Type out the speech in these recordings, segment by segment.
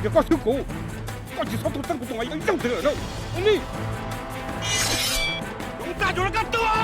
Yog koj xwb kuv, koj tsis txhob tuaj txeeb kuv tus Maiv Yeeb ntawd lawm na. Ua li, kuv tag yuav rau koj tuag.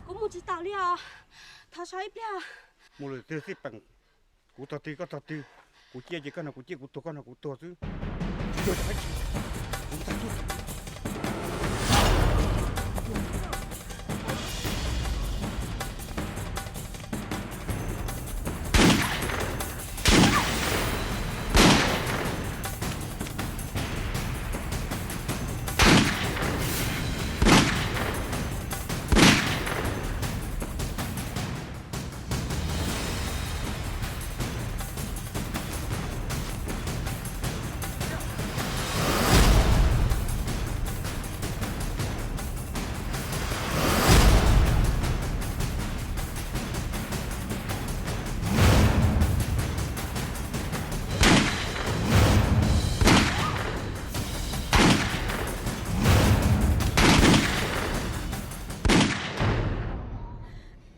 Kuv mus tsis taus li os, thov so ib pliag. Mus lawm twg xij peem, kuv tog twg koj tog twg, kuv ciaj ces koj nrog kuv ciaj, kuv tuag koj nrog kuv tuag xwb. Tsis tuag yog dab tsi, kuv ntag tuag.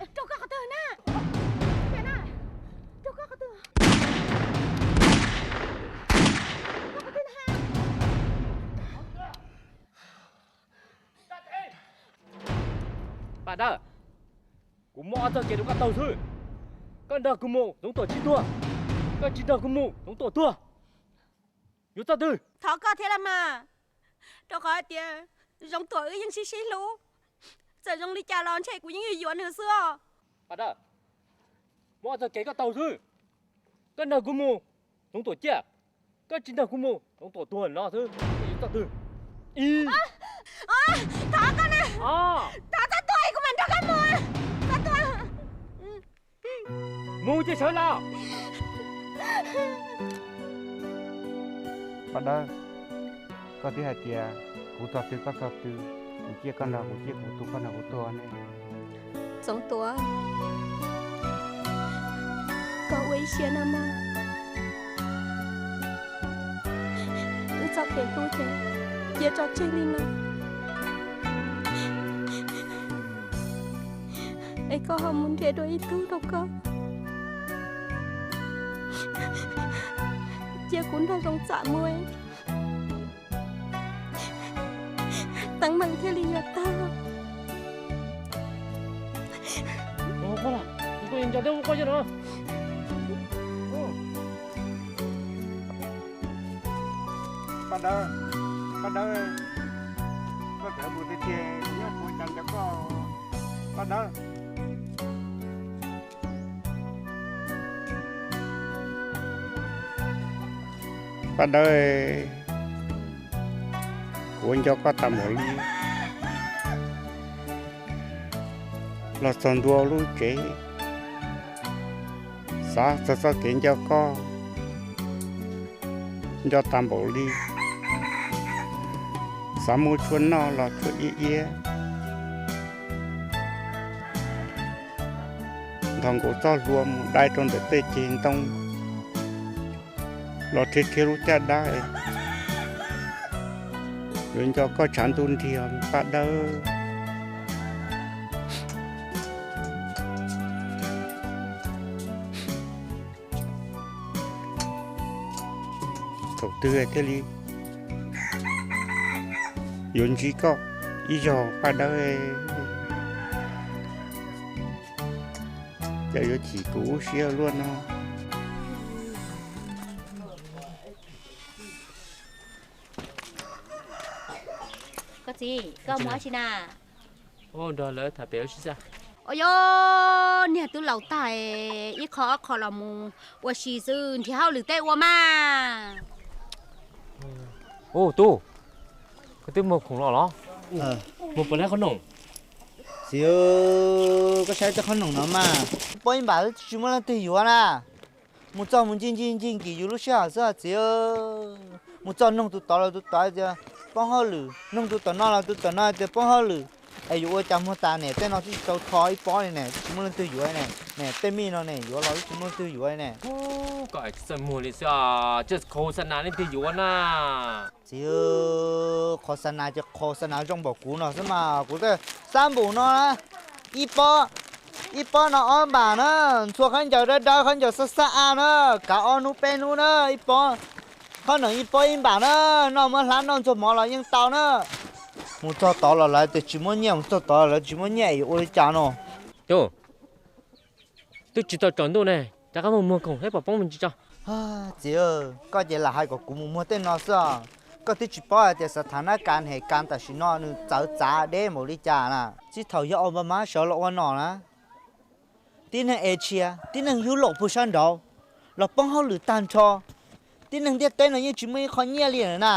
Rau koj qhov twg na? Rau koj qhov twg? Koj qhov twg na? Paj Dawb, kuv muab ob txoj kev rau koj taug xwb. Koj nrog kuv mus, Zoov Tuam tsis tuag. Koj tsis nrog kuv mus, Zoov Tuam tuag. Yuav txoj twg? Thov koj thiab los mas, rau qhov hais tias Zoov Tuam wb yeej sib sib hlub, txawm zoo li cas los ntshe kuv yeej yuav yuav nws xwb os. Paj Dawb, muab ob txoj kev koj taug xwb. Koj nrog kuv mus, Zoov Tuam ciaj. Koj tsis nrog kuv mus, Zoov Tuam tuag no xwb. Yuav txoj twg? Ib. Thov koj na, thov txhob tuag kuv mam nrog koj mus. Txhob tuag. Mus ces sawv los. Paj Dawb, koj twb hais tias kuv txog twg koj txog twg, kuv ciaj koj nrog kuv ciaj, kuv tuag koj nrog kuv tuag ne. Txoov Tuam, koj ua ib siab no mog. Wb txoj kev hlub ces cia tso tseg li no, es koj ho mus nrhiav dua ib tug rau koj, cia kuv nrog Zoov Tuam mus, teeb meem thiaj li yuav tag. Paj Dawb, Paj Dawb, koj txawm mus tiag tiag, kuv nyob kuv cas nco koj, Paj Dawb. Paj Dawb, kuv nco koj tas npaum li, los txog ntua lub tsev, xav txog txoj kev nco koj, nco tas npaum li, xav muab tshuaj noj los tshuaj iab iab, nthos nkaus txoj hlua mus dai rau ntawm tej ceg ntoo, los rhiab rhiab lub caj dab, yuav nco koj tshav ntuj nrig, Paj Dawb. Thaum twg thiaj li yuav ntsib koj ib zaug, Paj Dawb? Cas yuav chim kuv lub siab luaj no. Koj txiv, koj mus dab tsi na? Nrog lawv tham pem ua si xwb. Ua yog niag twb laus tag, ib qho ob qho los mus ua si xwb, nrhiav hauj lwm tej ua mas. Ub tub, koj twb muag khoom los los? Mus pom lawv qhob noom. Txiv, koj saib tej qhob noom no mas, pob ib npam twb tsis muaj leej twg yuav na. Mus txog mus ncig ncig ncig nkim yus lub sij hawm xwb txiv. Mus txog nug tus tod los tus tod tias poob hauj lwm, nug tus tom no los tus tom no tias poob hauj lwm. Es yuav ua cas muag tas ne, tej no twb tsis tau rho ib pob li ne, twb tsis muaj leej twg yuav ne. Ne tej mij no ne yuav los twb tsis muaj leej twg yuav ne. Koj txawj muag li xwb, tsis khos xa nas leej twg yuav na. Txiv, khos xa nas ces khos xa nas zoo npaum kuv no xwb mas, kuv tej xab npum no na, ib pob, ib pob no ob npam na, ntxhua khaub ncaws dawb dawb khaub ncaws xab xab a na, kav ob hnub peb hnub na, ib pob, qhob noom ib pob ib npam na, noj muab hlab noj ntxuag mov los yeej tau na. Mus txog tod los lawv tias tsis muaj nyiaj, mus txog tod los lawv tsis muaj nyiaj yuav ua li cas no. Twb tsis tau tsaus ntuj ne, rov qab mus muag khoom thiab pom poob me ntsis tso. Txiv, koj ces lam hais kom kuv mus muag tej no xwb os. Koj twb tsis paub hais tias xav thav nab kas hem kas tam sim no nws txawv txav deb npaum li cas na. Txij thaum yog Obama sawv los ua nom na, tib neeg Asia, tib neeg Europe puag sab nraud los poob hauj lwm tag nrho. Tib neeg ntiaj teb no yeej tsis muaj ib qho nyiaj li lawm na.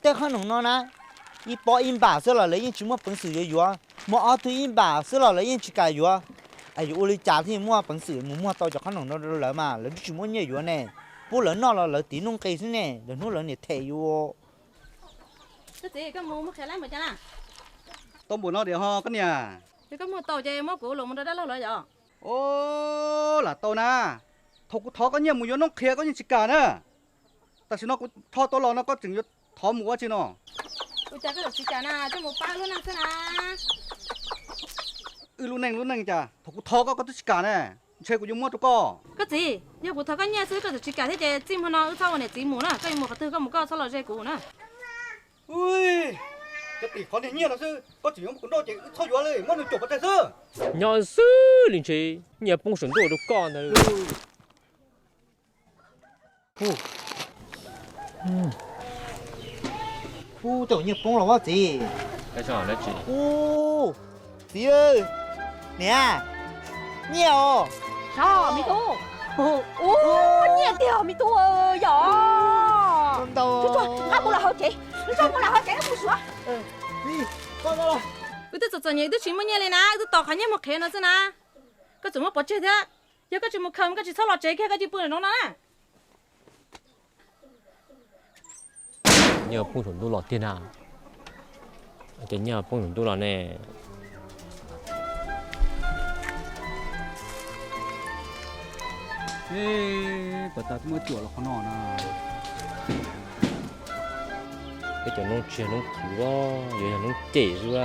Tej qhob noom no na, ib pob ib npam xwb los lawv yeej tsis muaj peev xwm yuav yuav. Muaj ob tug ib npam xwb los lawv yeej tsis kam yuav. Es yuav ua li cas thiaj muaj peev xwm mus muag tau cov qhob noom no rau lawv mas lawv twb tsis muaj nyiaj yuav ne. Pub lawv noj los lawv tiv nuj nqi xwb ne, lawv hnub lawv niam them yuav. Koj txiv, koj mus muag qhiav lab npaum cas na? Tau npaum no diam ho koj niam. Yog koj muag tau ces muab kuv los mus rau dab laug lawv yom. Lam tau na. Thaum kuv thov koj nyiaj mus yuav noob qhiav koj yeej tsis kam na. Tam sim no kuv rho tau los no koj tseem yuav thov mus ua tsi no? Ua cas koj tsis kam na, coj mus pab lub neej xwb na. Wb lub neej lub neej cas thaum kuv thov koj koj twb tsis kam ne, ntshe kuv yuav muab rau koj. Koj txiv, yog kuv thov koj nyiaj xwb koj txawm tsis kam thiab ces txij hmo no wb txhob ua niam txiv mus na, koj yuav mus qhov twg koj mus, koj txhob los ze kuv na. Ui, cov tim qhov niag nyiaj no xwb koj tseem yuav muab kuv nrauj ces wb txhob yuav li, muab nws cuam pov tseg xwb. Nyob xwb li ntshe nyiaj poob saum ntuj rau koj ntag. Ub, tej nyiaj poob los ua txiv. Ub, txiv, niam, nyiaj os. Sav me tub. Ub, nyiaj tiag me tub yom. Nqa mus lawm hauv tsev, nqa mus lawm hauv tsev mus suav. Wb twb txom txom nyem wb twb tsis muaj nyiaj li na, wb twb tos qhov nyiaj muag qhiav no xwb na. Koj txawm muab pov tseg thiab. Yog koj tsis mus khaws koj tsis txhob los tsev kiag, koj cia pw nraum no na. Nyiaj poob saum ntuj los tiag na. Ces nyiaj poob saum ntuj los ne. Puas tas twb muab cuam los qhov no na. Peb cov noob tsis yog noob kuv, yuav yog noob cem xwb.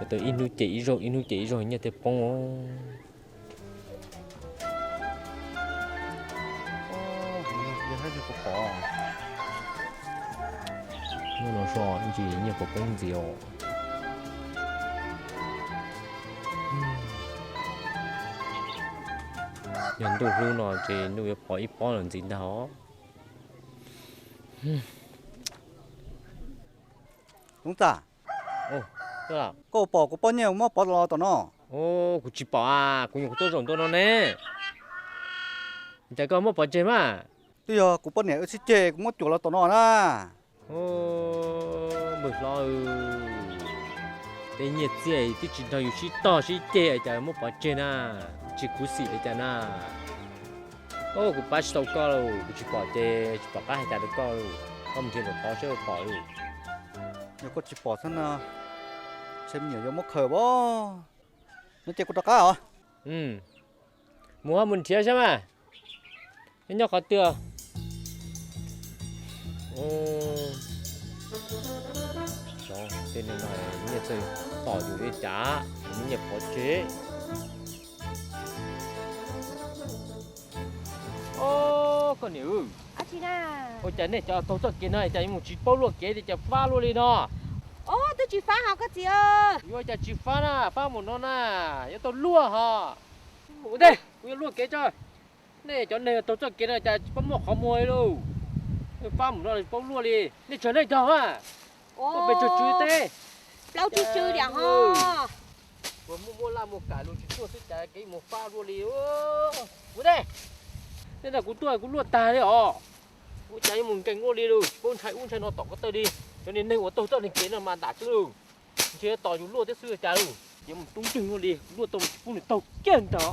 Tus ib hnub cem ib zaug, ib hnub cem ib zaug nyiaj thiaj poob. Hnub no so ntsis nyiaj puas poob ntxiv os. Yog ntuj hlub no ces ntuj yuav pov ib pob los ntxiv ntag os. Tub Txaj, koj pom kuv pob nyiaj muab pov los tom no? Kuv tsis pom a, kuv nyuam qhuav tuaj zaum ntua no ne. Cas koj muab pov tseg mas? Twb yog kuv poj niam wb sib ceg kuv muab cuam los tom no na. Npawg hlob, tej nyiaj txiaj twb tsis nrog yus sib tog sib ceg cas muab pov tseg na, tsis khuv xim li cas na. Kuv pab tsis tau koj lauj, kuv tsis pom ces tsis pom qab hais cas rau koj lauj, koj mus nrhiav ntawm qhov seb pom lauj. Yog koj tsis pom xwb no, ntshe me nyuam yuav muab khaws as. No ces kuv rov qab os. Mus mus nrhiav saib mas. Nyob qhov twg? Tej neeg no nyiaj txawj tom yus li cas, muab nyiaj pov tseg. Koj niam, ua cas nej cov taug txoj kev no cas yuav mus tsis paub luaj kev li cas fab luaj li no? Twb tsis fab hos koj txiv. Yuav cas tsis fab na, fab mus no na, yuav tau luaj hos. Ua ntej kuv yuav luaj kev tso. Nej cov neeg taug txoj kev no cas tsis paub muaj qhov muag li lauj. Fab mus no tsis paub luaj li, nej tsawg leej taug a? Pes tsawg tsw teb. Plaub tsw tsw diam ho. Puas muaj Mus kam lug tsis tuaj xwb cas kev mus fab luaj li. Kuv ne, tej ntawd kuv tuaj kuv luaj tag li os. Ua cas yuav mus nkees luaj li lawm, tsis paub ntshai ub ntshai no tom ko taw li. Cov niag neeg uas taug txoj niag kev no mas ntam xwb lawm, ntshe tos yus luaj thiab xwb cas lawm. Ces mus tub nkeeg luaj li, luaj tau tsis pub nws taug kiag ntag.